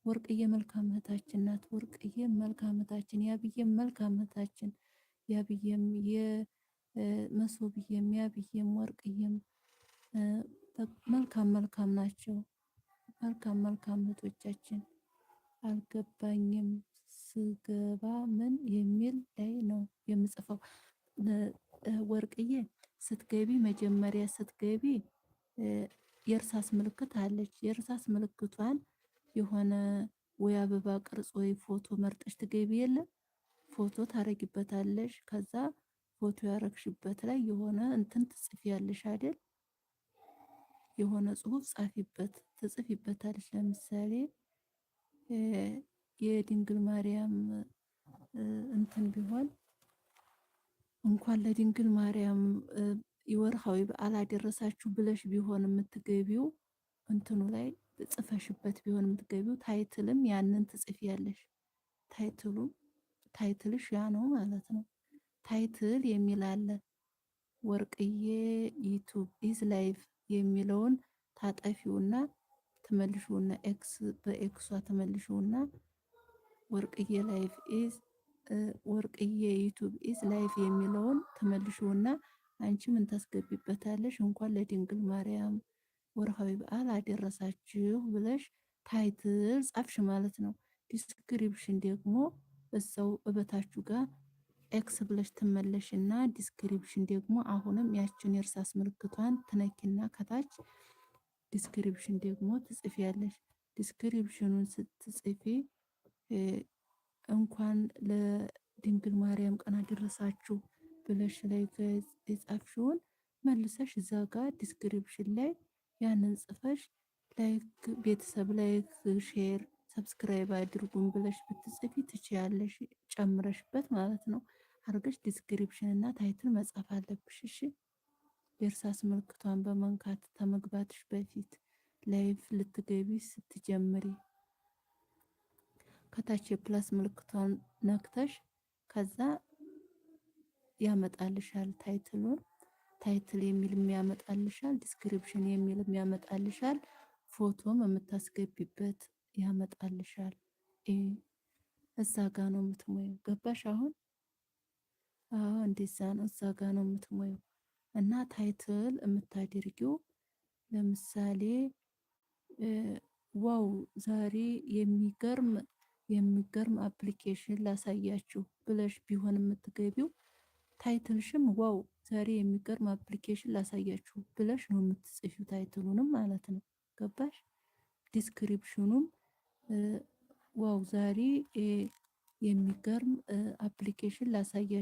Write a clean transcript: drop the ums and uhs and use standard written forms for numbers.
ወርቅዬ መልካም እህታችን ናት። ወርቅዬ መልካም እህታችን፣ ያብዬም መልካም እህታችን፣ ያብዬም የመሶብዬም ያብዬም ወርቅዬም መልካም መልካም ናቸው። መልካም መልካም እህቶቻችን። አልገባኝም፣ ስገባ ምን የሚል ላይ ነው የምጽፈው? ወርቅዬ ስትገቢ፣ መጀመሪያ ስትገቢ የእርሳስ ምልክት አለች። የእርሳስ ምልክቷን የሆነ ወይ አበባ ቅርጽ ወይ ፎቶ መርጠሽ ትገቢ የለም፣ ፎቶ ታረጊበታለሽ። ከዛ ፎቶ ያረግሽበት ላይ የሆነ እንትን ትጽፊያለሽ አይደል? የሆነ ጽሁፍ ጻፊበት፣ ትጽፊበታለሽ። ለምሳሌ የድንግል ማርያም እንትን ቢሆን እንኳን ለድንግል ማርያም የወርሃዊ በዓል አደረሳችሁ ብለሽ ቢሆን የምትገቢው፣ እንትኑ ላይ ጽፈሽበት ቢሆን የምትገቢው፣ title ም ያንን ትጽፊያለሽ። Title ኡ title ሽ ያ ነው ማለት ነው። Title የሚል አለ። ወርቅዬ YouTube is live የሚለውን ታጠፊውና ትመልሽውና X በ X ሷ ትመልሽውና ወርቅዬ live is፣ ወርቅዬ YouTube is live የሚለውን ትመልሽውና አንቺ ምን ታስገቢበታለሽ? እንኳን ለድንግል ማርያም ወርሃዊ በዓል አደረሳችሁ ብለሽ title ጻፍሽ ማለት ነው። Description ደግሞ እዛው እበታችሁ ጋር X ብለሽ ትመለሽና description ደግሞ አሁንም ያችን የእርሳስ ምልክቷን ትነኪና ከታች description ደግሞ ትጽፊያለሽ። Description ኑን ስትጽፊ እንኳን ለድንግል ማርያም ቀን አደረሳችሁ ብለሽ ላይ የጻፍሽውን መልሰሽ እዛ ጋር description ላይ ያንን ጽፈሽ like ቤተሰብ like፣ share፣ subscribe አድርጉን ብለሽ ብትጽፊ ትችያለሽ። ጨምረሽበት ማለት ነው። አርገሽ description እና title መጻፍ አለብሽ። እሺ፣ የእርሳስ ምልክቷን በመንካት ከመግባትሽ በፊት፣ live ልትገቢ ስትጀምሪ ከታች የ plus ምልክቷን ነክተሽ ከዛ ያመጣልሻል title ኡን። Title የሚልም ያመጣልሻል፣ description የሚልም ያመጣልሻል፣ ፎቶም የምታስገቢበት ያመጣልሻል። እዛ ጋ ነው የምትሞይው። ገባሽ አሁን? አዎ፣ እንደዛ ነው። እዛ ጋ ነው የምትሞይው እና title የምታደርጊው ለምሳሌ wow ዛሬ የሚገርም የሚገርም application ላሳያችሁ ብለሽ ቢሆን የምትገቢው፣ title ሽም wow ዛሬ የሚገርም application ላሳያችሁ ብለሽ ነው የምትጽፊው፣ title ኡንም ማለት ነው። ገባሽ? Description ኑም wow ዛሬ የሚገርም application ላሳያችሁ